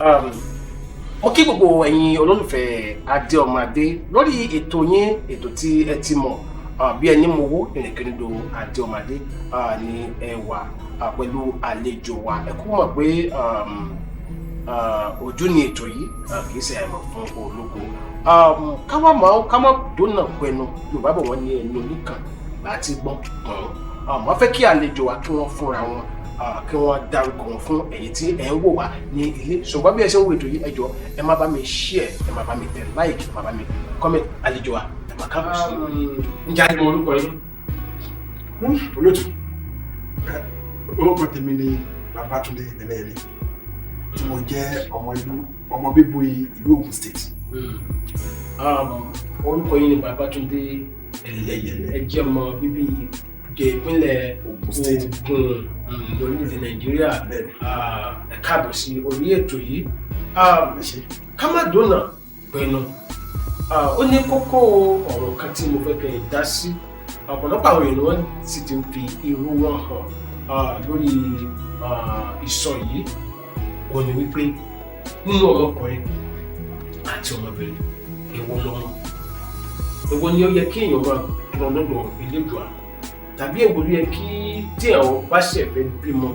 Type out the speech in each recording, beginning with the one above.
Mo kí gbogbo ẹ̀yin olólùfẹ́ Adé ọmọ Adé lórí ètò yín, ètò tí ẹ ti mọ̀ bí ẹni mowó, ìrìnkèrindò Adé ọmọ Adé ní ẹ wà pẹ̀lú àlejò wa. Ẹ kú mọ̀ pé ojú ni ètò yìí, kì í ṣe àìmọ̀ fún ológo. Ká wá mọ̀, ká má dónà pẹnu. Yorùbá bọ̀, wọ́n ní ẹnu oníkàn láti gbọ́n pọ̀n. Wọ́n fẹ́ kí àlejò wa kí wọ́n fúnra wọn, kí wọ́n dárúkọ wọn fún ẹ̀yin tí ẹ̀ ń wò wá ní ilé. Ṣùgbọ́n bí ẹ ṣe ń wo ètò yìí, ẹ jọ̀ọ́, ẹ má bá mi share, ẹ má bá mi tẹ like, ẹ má bá mi comment. Àlejò wa, ẹ má káàbọ̀ sí i. Ǹjẹ́ a lè mọ orúkọ yín? Olóòtú, orúkọ tèmi ni Babátúndé Ẹlẹ́yẹlé, tí mo jẹ́ ọmọ ìlú, ọmọ bíbí ìlú Ògùn State. Orúkọ yín ni Babátúndé Ẹlẹ́yẹlé, ẹ jẹ́ ọmọ bíbí ìjẹ ìpínlẹ̀ Ògùn State. Ògùn lórílẹ̀‐èdè Nàìjíríà. Bẹ́ẹ̀ni. Ẹ káàbọ̀ sí orí ètò yìí. Ẹ ṣé. Ká má dónà pẹ̀lú, ó ní kókó ọ̀rọ̀ kan tí mo fẹ́ kẹ́ ẹ dá sí. Ọ̀pọ̀lọpọ̀ àwọn èèyàn wọ́n sì ti ń fi irú wọn hàn lórí ìsọ yìí. Òun ni wípé nínú ọmọkùnrin àti ọmọbìnrin, èwo lọ́mọ, èwo ni ó yẹ kí èèyàn máa tọrọ lọ́dọ̀ Elédùà, tàbí èwo ló yẹ kí tí èèyàn bá ṣẹ̀ fẹ́ bímọ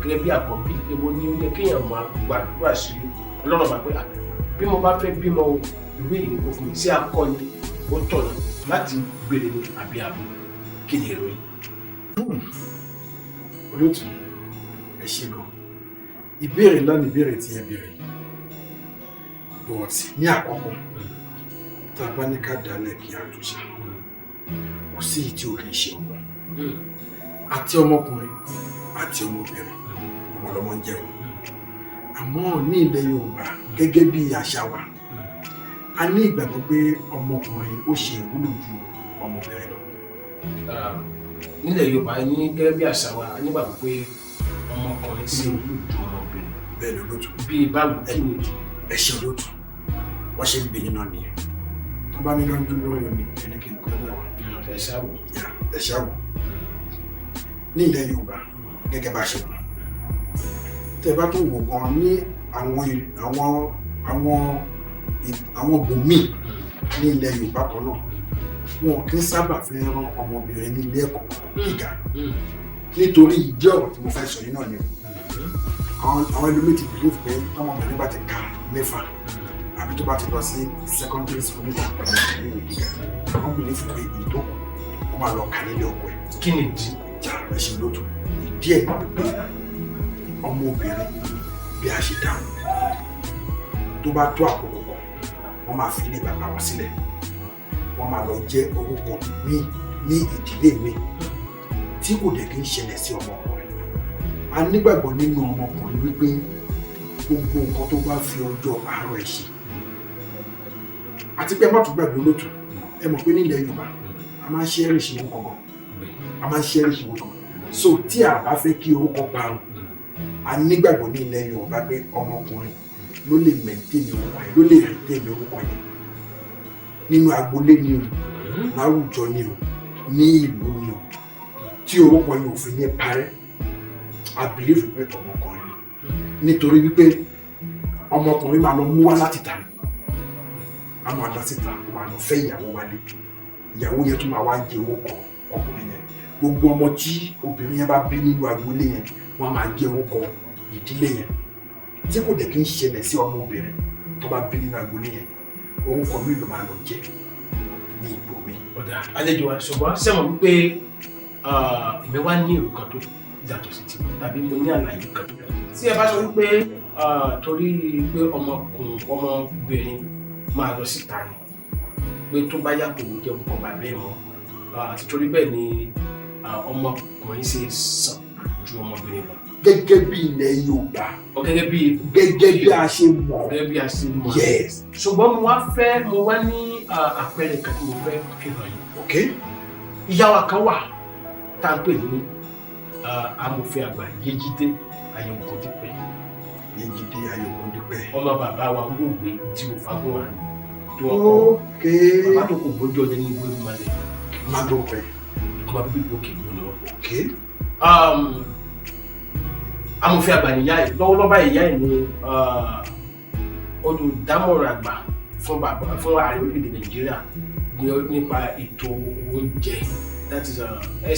gẹ́gẹ́ bí àkọ́bí, èwo ni ó yẹ kí èèyàn máa gbàdúrà sí Ọlọ́run bá pé, "Ah, bí mo bá fẹ́ bímọ o, ìwé yìí kò fún mi sí akọni ó tọ̀nà láti gbèrè ní àbí àbò?" Kí ni èrò yìí? Olóòtú, ẹ ṣé gan. Ìbéèrè ńlá ni ìbéèrè tí ẹ béèrè, but ní àkọ́kọ́, tá a bá ní ká dálẹ̀ kí a tún ṣe, kò sí èyí tí ò kì í ṣe ọmọ. Àti ọmọkùnrin àti ọmọbìnrin, ọmọ lọmọ ń jẹun. Àmọ́ ní ilẹ̀ Yorùbá, gẹ́gẹ́ bí àṣà wa, a ní ìgbàgbọ́ pé ọmọkùnrin ó ṣe ìwúlò ju ọmọbìnrin lọ. Nílẹ̀ Yorùbá ní, gẹ́gẹ́ bí àṣà wa, a nígbàgbọ́ pé ọmọkùnrin ṣe ìwúlò ju ọmọbìnrin. Bẹ́ẹ̀ ni, olóòtú. Bí báwo, kí ni ìdí? Ẹ ṣe, olóòtú. Wọ́n ṣe ń gbé yín náà nìyẹn. Tó bá ní lọ́dún lórí omi, ẹni kí n kọ́ ẹgbẹ́ wa. Ẹ ṣáwò. Yà, ẹ ṣáwò. Ní ilẹ̀ Yorùbá, gẹ́gẹ́ bá a ṣe mọ̀, tẹ́ bá tún wò gan ní àwọn bòmíì ní ilẹ̀ Yorùbá kan náà, wọn kì í sábà fẹ́ rán ọmọbìnrin ní ilé ẹ̀kọ́ gíga nítorí ìdí ọ̀rọ̀ tí mo fẹ́ sọ yìí náà ni o. Àwọn ẹlòmíì ti believe pé ọmọbìnrin bá ti ka 6 àbí tó bá ti lọ sí secondary school nígbà padà sí ilé ìwé gíga, wọ́n believe pé ìtókù ó máa lọ kà nílé ọkọ ẹ̀. Kí ni ìdí? Ìjà rẹ̀ ṣe lótú. Ìdí ẹ̀ ni pé ọmọbìnrin, bí a ṣe dáhùn, tó bá tó àkókò kan, wọ́n máa fi ilé bàbá wọn sílẹ̀, wọ́n máa lọ jẹ́ orúkọ míì ní ìdílé mi, tí kò dẹ̀ kí ń ṣẹlẹ̀ sí ọmọkùnrin. A nígbàgbọ́ nínú ọmọkùnrin wípé gbogbo nǹkan tó bá fi ọjọ́ àárọ̀ ẹ̀ ṣe, àti pé ẹ má tún gbàgbé, olóòtú, ẹ mọ̀ pé nílẹ̀ Yorùbá, a máa ń cherish orúkọ gan, a máa ń cherish orúkọ. So tí a bá fẹ́ kí orúkọ parun, a nígbàgbọ́ ní ilẹ̀ Yorùbá pé ọmọkùnrin ló lè maintain orúkọ yẹn, ló lè retain orúkọ yẹn nínú agboolé ni o, láwùjọ ni o, ní ìlú ni o, tí orúkọ yẹn ò fi ní parẹ́. A believe pé ọmọkùnrin ni, nítorí wípé ọmọkùnrin máa lọ mú wá láti ta, a máa lọ síta, ó máa lọ fẹ́ ìyàwó wálé, ìyàwó yẹn tún máa wá jẹ orúkọ ọkùnrin yẹn. Gbogbo ọmọ tí obìnrin yẹn bá bí nínú agboolé yẹn, wọ́n máa jẹ orúkọ ìdílé yẹn, tí kò dẹ̀ kí ń ṣẹlẹ̀ sí ọmọ obìnrin tó bá bí nínú agboolé yẹn. Orúkọ mi ló máa lọ jẹ́ ní ipò mi. Ọ̀dà, àlejò wa, ṣùgbọ́n sẹ́wọ̀n wípé èmi wá ní èrò kan tó yàtọ̀ sí ti, tàbí mo ní àlàyé kan tó yàtọ̀. Tí ẹ bá sọ wípé torí pé ọmọkùnrin, ọmọbìnrin máa lọ síta ni, pé tó bá yà kò ní jẹ́ orúkọ bàbá ẹ̀ mọ́, àti torí bẹ́ẹ̀ ni ọmọkùnrin ṣe sàn ju ọmọbìnrin lọ. Gẹ́gẹ́ bí ilẹ̀ Yorùbá. Ọ gẹ́gẹ́ bí Gẹ́gẹ́ bí a ṣe mọ̀. Gẹ́gẹ́ bí a ṣe mọ̀. Yes. Ṣùgbọ́n mo wá fẹ́, mo wá ní àpẹẹrẹ kan tí mo fẹ́ fi hàn yín. Ok. Ìyá wa kan wà tá à ń pè ní amòfin àgbà Yéjídé Ayọ̀ Ògúndípẹ̀. Yéjídé Ayọ̀ Ògúndípẹ̀. Ọmọ bàbá wa olóògbé tí o fagbọn tó ọkọ bàbá tó kò gbójú ọdẹ ní ìgbé malẹ. Má gbọ́ pẹ́. Ọmọ bíbí ìlú òkè ìlú ni wọn. Amòfin àgbà nìyá ẹ̀. Lọ́wọ́lọ́wọ́ báyìí, ìyá ẹ̀ ní olùdámọ̀ràn àgbà fún bàbá, fún ààrẹ orílẹ̀-èdè Nàìjíríà nípa ètò oúnjẹ, that is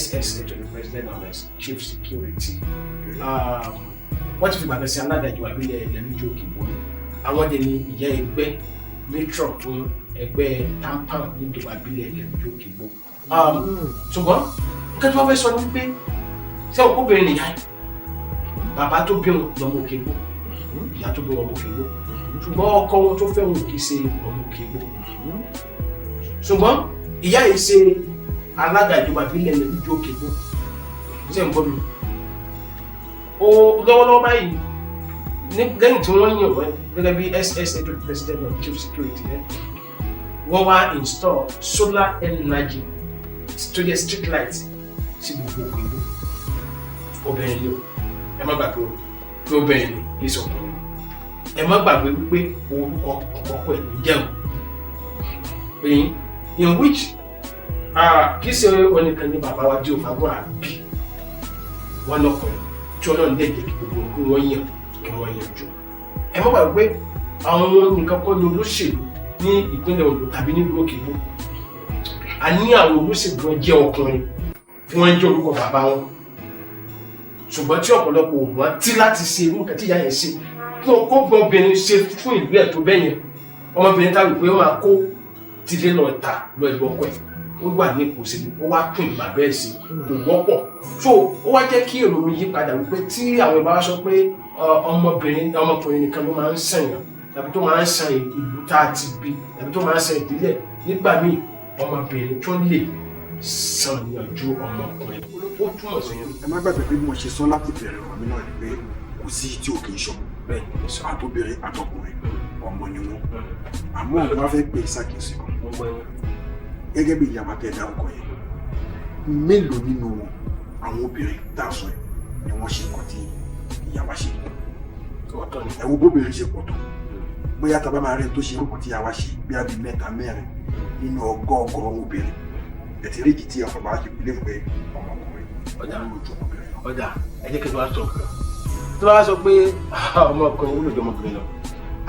SSA to the President on Chief Security. Wọ́n ti fi gbàgbé sí alága ìjọba ìbílẹ̀ Ìlẹ́lójú Òkè Ìgbò. Àwọn dẹ̀ ní ìyá ẹgbẹ́, matron fún ẹgbẹ́ TAMPAN níjọba ìbílẹ̀ Ìlẹ́lójú Òkè Ìgbò. Ṣùgbọ́n nǹkan tí wọ́n fẹ́ sọ ni wípé, ṣé òkú obìnrin nìyá ẹ̀, bàbá tó bí wọn lọ́mọ Òkè Ìgbò, ìyá tó bí wọn ọmọ Òkè Ìgbò, ṣùgbọ́n ọkọ wọn tó fẹ́ wọn kì í ṣe ọmọ Òkè Ìgbò. Ṣùgbọ́n ìyá yìí ṣe alága ìjọba ìbílẹ̀ Ìlẹ́lójú Òkè Ìgbò. Ṣé ń gbọ́ mi? Ó lọ́wọ́lọ́wọ́ báyìí ní lẹ́yìn tí wọ́n yàn wọ́n gẹ́gẹ́ bí SSA to the President of Chief Security ẹ̀, wọ́n wá install solar energy tó jẹ́ street light sí gbogbo Òkè Ìgbò. Obìnrin ni o. Ẹ má gbàgbé o pé obìnrin ni, kì í ṣe ọkùnrin. Ẹ má gbàgbé wípé orúkọ ọkọ ẹ̀ ló jẹun in which kì í ṣe onìkan ní bàbá wa D.O. Fágúnwà bí wọn lọkùnrin tí Ọlọ́run dẹ̀ jẹ́ kí gbogbo kí wọ́n yàn, kí wọ́n yàn jù. Ẹ má gbàgbé pé àwọn nìkan kọ́ ni olóṣèlú ní ìpínlẹ̀ Ondo tàbí nílùú Òkè Ìgbò. A ní àwọn olóṣèlú wọn jẹ́ ọkùnrin tí wọ́n ń jẹ́ orúkọ bàbá wọn, ṣùgbọ́n tí ọ̀pọ̀lọpọ̀ ò wọ́n tí láti ṣe irú nǹkan tí ìyá yẹn ṣe, kí wọ́n kó ọmọbìnrin ṣe fún ìlú ẹ̀ tó bẹ́yẹn. Ọmọbìnrin táwọn ìpè wọn máa kó tilé lọ ta lọ ìlú ọkọ ẹ̀, ó wà ní ipò òṣèlú, ó wá tún ìgbà bẹ́ẹ̀ sí, kò wọ́pọ̀. So ó wá jẹ́ kí èrò mi yí padà wípé tí àwọn ìbá wa sọ pé ọmọbìnrin, ọmọkùnrin nìkan ló máa ń sànyàn tàbí tó máa ń san ìlú tá a ti bí tàbí tó máa ń san ìdílé, nígbà míì ọmọbìnrin tó lè sàn yàn ju ọmọkùnrin. Ó túmọ̀ sí. Ẹ má gbàgbé pé bí mo ṣe sọ láti bẹ̀rẹ̀ ọ̀rọ̀ mi náà ni pé kò sí tí ò kì í ṣọmọ. Bẹ́ẹ̀ ni sọ. Àtobìnrin àtọkùnrin, ọmọ ni wọn. Àmọ́ òun wá fẹ́ pè é ṣàkíyèsí kan. Mo gbọ́ yín. Gẹ́gẹ́ bí ìyàwó àtẹ̀dá ọkọ yẹn, mélòó nínú wọn, àwọn obìnrin tá a sọ yìí, ni wọ́n ṣe nǹkan tí ìyàwó ṣe? Ọ̀tọ̀ ni. Ẹ wo bóbìnrin ṣe pọ̀ tó. Bóyá tá a bá máa rí ẹni tó ṣe irú kan tí ìyàwó ṣe bí i mẹ́ta, mẹ́rin nínú ọgọ́ọgọ́rùn obìnrin, ẹ ti rí ìdí tí ọkọ̀ bá ṣe bílẹ̀ pé ọmọkùnrin Ọ̀dà. wúlò ju ọmọbìnrin lọ. Ọjà, ẹ jẹ́ kí n wá sọ nǹkan tó bá sọ pé ọmọkùnrin wúlò ju ọmọbìnrin lọ.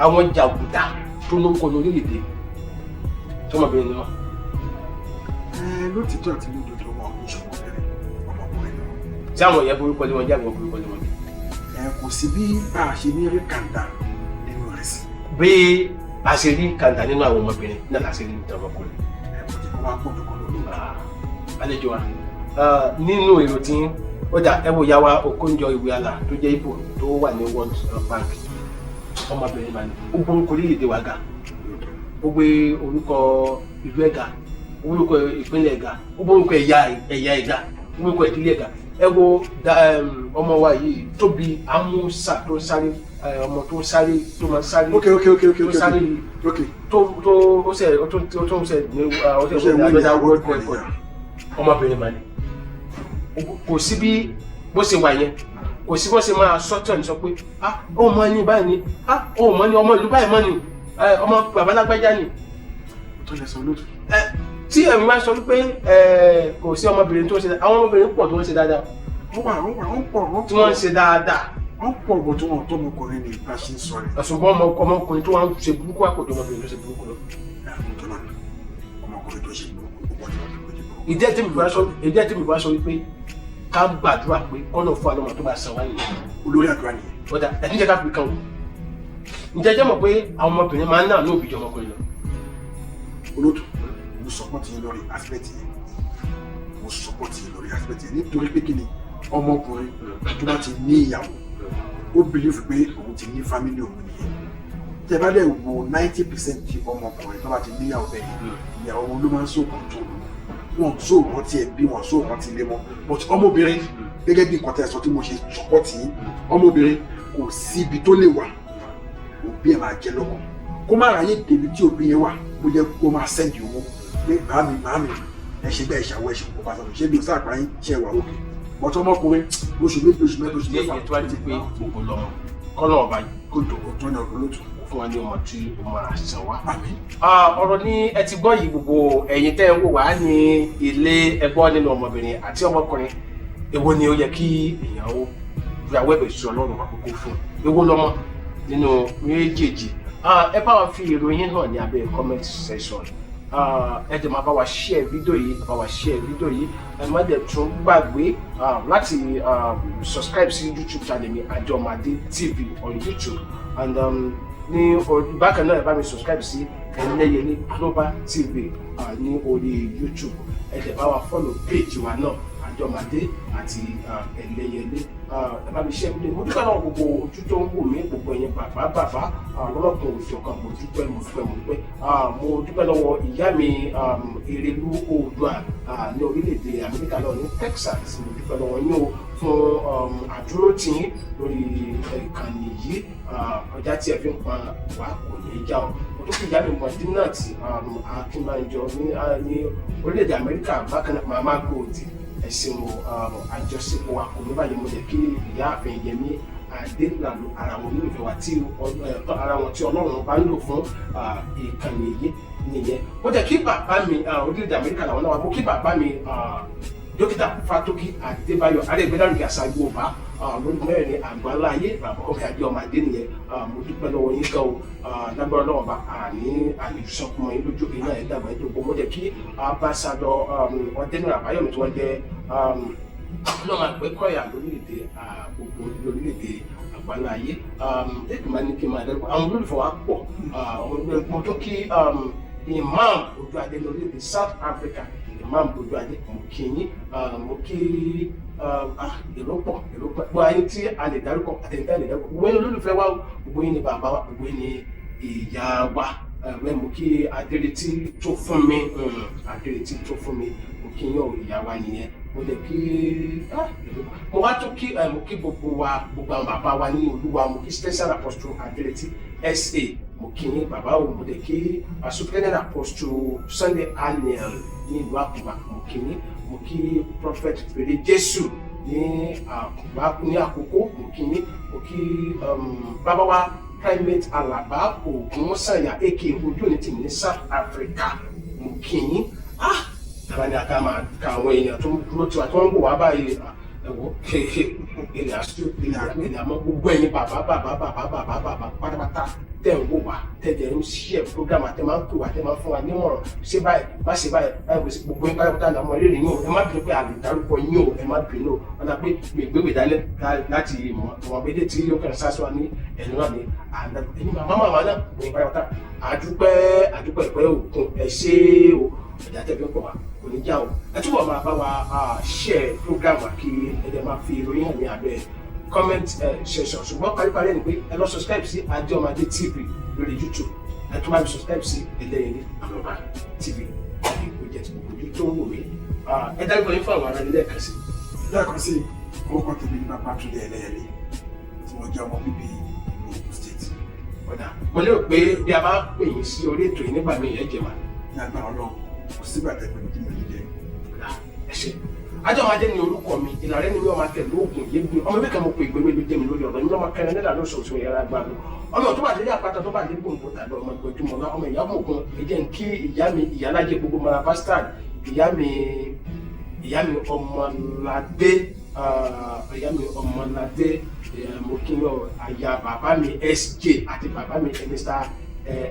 Àwọn jàgùdà tó ló ń kọ ní orílẹ̀-èdè, tọmọbìnrin ni wọn. Ẹ lótìtọ́ àti lódodo, wọn kò ṣe ọmọbìnrin, ọmọkùnrin ni wọn. Tí àwọn ìyá burúkọ ni wọn jẹ́, àwọn burúkọ ni wọn jẹ́. Ẹ kò sí bí bá a ṣe ní rí kàńdà nínú rẹ̀ sí. Bí a ṣe rí kàńdà nínú àwọn ọmọbìnrin náà la ṣe rí níta ọmọkùnrin. Ẹ kò tí kò wá pọ̀ jù kan lólo. Àlejò wa, nínú èrò tí ó dà, ẹ wo ìyá wa Okonjo Iweala tó jẹ́ Ìgbò tó wà ní World Bank. Ọmọbìnrin bá ní ó gbórúkọ orílẹ̀-èdè wa ga, ó gbé orúkọ ìlú ẹ̀ ga, ó gbórúkọ ìpínlẹ̀ ẹ̀ ga, ó gbórúkọ ẹ̀yà ẹ̀ ga, ó gbórúkọ ìdílé ẹ̀ ga. Ẹ wo ọmọ wa yìí, Tóbi Amusa, tó ń sáré, ọmọ tó ń sáré, tó máa ń sáré, ok tó ń sáré, tó tó ó ṣe ó tó ń ṣe ní ó ṣe ó ṣe ní wí ní another world world record. record. Ọmọbìnrin mà ní. Kò sí bí bó ṣe wà yẹn, kò sí bó ṣe máa sọ́tọ̀ ní sọ pé, ah, ó mọ ní báyìí ni, ah, ó mọ ní ọmọ ìlú báyìí mọ́ ni, ọmọ bàbá lágbájá ni. Tó lè sọ lótú. Tí ẹ̀mí máa sọ wípé kò sí ọmọbìnrin tó ń ṣe, àwọn ọmọbìnrin pọ̀ tó ń ṣe dáadáa. Wọ́n wà, wọ́n wà, wọ́n pọ̀, wọ́n Tí wọ́n ń ṣe dáadáa. Wọ́n pọ̀ bọ̀ tí wọ́n tọ́mọkùnrin ní bá ṣe ń sọ rẹ̀. Ṣùgbọ́n ọmọkùnrin tó wá ń ṣe burúkú àpòjọ ọmọbìnrin tó ṣe burúkú lọ. Tó náà ni ọmọkùnrin tó ṣe burúkú ó pọ̀ jù ọmọkùnrin tó ṣe burúkú. Ìdí ẹ̀ tí mi bá sọ wípé ká gbàdúrà pé kọ́nà fún àlọ́mọ tó bá san wá nìyẹn. Olórí àdúrà nìyẹn. Ọ̀dà ẹ̀tún jẹ́ ká fi kan wò. Ǹjẹ́ jẹ́ mọ̀ pé àwọn ọmọbìnrin máa ń náà ní òbí ju ọmọkùnrin lọ? Olótù, mo support yín lórí aspect yẹn. Mo support yín lórí aspect yẹn nítorí pé kí ni, ọmọkùnrin tó bá ti ní ìyàwó, ó believe pé òun ti ní family òun nìyẹn. Tẹ bá dẹ̀ wo 90% ti ọmọkùnrin tó bá ti níyàwó bẹ́ẹ̀, ìyàwó wọn ló máa ń sọ control wọn, so rántí ẹbí wọn, so rántí ilé wọn. But ọmọbìnrin, gẹ́gẹ́ bí nǹkan tẹ́ sọ tí mo ṣe support yín, ọmọbìnrin kò síbi tó lè wà, òbí ẹ̀ máa jẹ lọ́kàn. Kó má ráyè débi tí òbí yẹn wà, bó jẹ́ kó máa send owó pé màámi, màámi, ẹ ṣe bẹ́ẹ̀, ṣàwọ̀, ẹ ṣe kó pàṣẹ, ṣé bí o sáà pààyàn ṣe wà òkè. But ọmọkùnrin, oṣù 2, oṣù 3, oṣù Díẹ̀ 6. Yẹn tó wá di pé gbogbo lọ́mọ kọ́nà ọba kò jọ Òtún ní ọdún lótú. fún wa ní ọmọ tí ó máa san wá. Àmín. Ọ̀rọ̀ ní ẹ ti gbọ́ yìí. Gbogbo ẹ̀yin tẹ́ ń wò wá ní ilé, ẹgbọ́ nínú ọmọbìnrin àti ọmọkùnrin, èwo ni ó yẹ kí èèyàn ó Rawọ́ ẹ̀bẹ̀ sí Ọlọ́run àkókò fún un. Èwo lọ́mọ nínú méjèèjì? Ẹ bá wa fi ìròyìn hàn ní abẹ́ comment section. Ẹ jẹ́ máa bá wa share fídíò yìí, bá wa share fídíò yìí. Ẹ má dẹ̀ tún gbàgbé láti subscribe sí YouTube channel mi, Àjọmọ̀adé TV on YouTube, and ní bákan náà, ẹ bá mi subscribe sí Ẹlẹ́yẹlé Global TV ní orí YouTube. Ẹ dẹ̀ bá wa follow page wa náà, Àjọmọ̀adé àti Ẹlẹ́yẹlé. Ẹ bá mi share fídíò. Mo dúpẹ́ lọ́wọ́ gbogbo ojú tó ń wò mí, gbogbo ẹ̀yin bàbá bàbá lọ́lọ́kan òjọ̀kan. Mo dúpẹ́, mo dúpẹ́, mo dúpẹ́. Mo dúpẹ́ lọ́wọ́ ìyá mi Erelú Oòduà ní orílẹ̀-èdè Amẹ́ríkà náà, ní Texas. Mo dúpẹ́ lọ́wọ́ yín o fún àdúrótì yín lórí ìkànnì yìí. Ọjà tí ẹ fi ń pa wá kò ní í já o. Mo tún fi ìyá mi Mọ̀dínàt Akínbánjọ ní orílẹ̀-èdè Amẹ́ríkà bákan náà, Màmá Gold, ẹ ṣeun o. Àjọṣepọ̀ wa kò ní báyìí. Mo jẹ́ kí ìyáàfin Yẹmí Adélànà, ara wọn olólùfẹ́ wa tí ara wọn tí Ọlọ́run bá ń lò fún ìkànnì yìí nìyẹn. Mo jẹ́ kí bàbá mi, orílẹ̀-èdè Amẹ́ríkà làwọn náà wà. Mo kí bàbá mi, Dókítà Fátókì Adébáyọ̀ Adégbédárugẹ, àṣà Yorùbá lórí mẹ́rin àgbáńlá ayé, bàbá ọkọ̀ adé ọmọ adé nìyẹn. Mo dúpẹ́ lọ́wọ́ yín gan o. Lágbára lọ́wọ́ bá àní àlejò sọkùnrin yín lójú iná ẹ̀ dàgbà ẹ̀ dògbò. Mo jẹ́ kí Ambassador Ọ̀dẹ́nu Àbáyọ̀mí tí wọ́n jẹ́ ọlọ́run Àgbẹ̀kọ̀yà lórílẹ̀‐èdè gbogbo lórílẹ̀‐èdè àgbáńlá ayé. Lẹ́kùn máa ní kí n máa dẹ́rù àwọn olólùfẹ́ wa pọ̀. Mo tó kí Imam Ojú Adé lórílẹ̀‐èdè South Africa. Imam Ojú Adé, mo kí yín. Mo kí èrò pọ̀, èrò pọ̀. Gbogbo ayé tí a lè dárúkọ àtẹ̀yìntà lè dárúkọ, gbogbo yín olólùfẹ́ wa, gbogbo yín ni bàbá wa, gbogbo yín ni ìyá wa. Mo kí Adéretí tó fún mi, Adéretí tó fún mi, mo kí yín o, ìyá wa nìyẹn. Mo lè kí mo wá tún kí mo kí gbogbo wa, gbogbo àwọn bàbá wa nínú Olúwa. Mo kí Special Apostle Adéretí SA, mo kí yín bàbá o. Mo lè kí Superintendent Apostle Sunday Aniel ní ìlú Àkùbà, mo kí yín. Mo kí Prophet Fèrè Jésù ní Àkùbá ní Àkókò, mo kí yín. Mo kí bàbá wa Primate Alaba Ògúnsànyà aka Ojú Òní Tèmi ní South Africa, mo kí yín. Ah, tàbí ní aka máa ka àwọn èèyàn tó ń dúró tiwa, tó ń wò wá báyìí, ẹ wò, ilẹ̀ àṣù ilẹ̀ àmọ́. Gbogbo ẹ̀yin bàbá bàbá bàbá bàbá bàbá pátápátá tẹ̀ ń wò wá, tẹ̀ tẹ̀ ń share program, àtẹ̀ máa ń pè wá, tẹ̀ máa ń fún wa nímọ̀ràn, ṣé báyìí, má ṣe báyìí, báyìí kò sí, gbogbo yín pátápátá làwọn rírì yín o. Ẹ má bínú pé àlè dárúkọ yín o, ẹ má bínú o. Wọn dà pé mi ìgbéwèé dání láti mọ àwọn abédè tí ó kàn sá sí wa ní ẹnu náà ní àná. Ẹ̀yin màmá màmá náà, gbogbo yín pátápátá, àdúpẹ́, àdúpẹ́ ìpẹ́ òkun. Ẹ ṣé o, ẹ̀dá tẹ̀ fi ń pọ̀ wá kò ní já o. Ẹ túbọ̀ máa bá wa share program wa, kí ẹ dẹ̀ máa fi ìròyìn hàn ní abẹ́ comment section. Ṣùgbọ́n paríparí ẹni pé ẹ lọ subscribe sí Adéọmọdé TV lórí YouTube, ẹ tún bá mi subscribe sí Ẹlẹ́yẹlé Àlọ́bá TV. Kò jẹ́ ti gbogbo ojú tó ń wò mí. Ẹ dárúkọ yín fún àwọn ará ilé ẹ̀ka sí. Lẹ́ẹ̀kan sí, orúkọ tèmi ní Babátúndé Ẹlẹ́yẹlé, tí wọ́n jẹ́ ọmọ bíbí ìlú Ògùn State. Ọ̀dà, mo lérò pé bí a bá pè yín sí orí ètò yìí nígbà míì, ẹ jẹ́ wa. Ní agbára Ọlọ́run, kò sígbà tẹ́ pẹ̀lú tí mi ò ní jẹ́. Ẹ ṣe. Ajọ́mọdé ni orúkọ mi, ìlàrẹ́ ni mi, ọmọ akẹ́ lóògùn yégun ọmọ bí kan mo pè ìgbéwé ló jẹ́ mi lórí ọ̀rọ̀ mi lọ́mọ kẹrin nílà lóṣooṣù yàrá gbà lọ ọmọ tó bá délé àpáta tó bá dé gbòǹgbò tàbí ọmọ ìgbẹ́júmọ̀ náà, ọmọ ìyá mọ̀gùn. Ẹ jẹ́ n kí ìyá mi, ìyálájẹ gbogbo mara bastard, ìyá mi, ìyá mi Ọmọládé, ìyá mi Ọmọládé, mo kí yọ àyà bàbá mi SJ àti bàbá mi Mr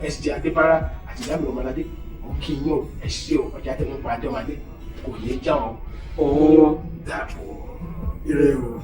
SJ Adébára àti ìyá mi Ọmọládé, mo kí yín o. Ẹ ṣé o, ọjà tẹnu pa Adéọmọdé kò ní já o. Ó dàbọ̀. Ire o.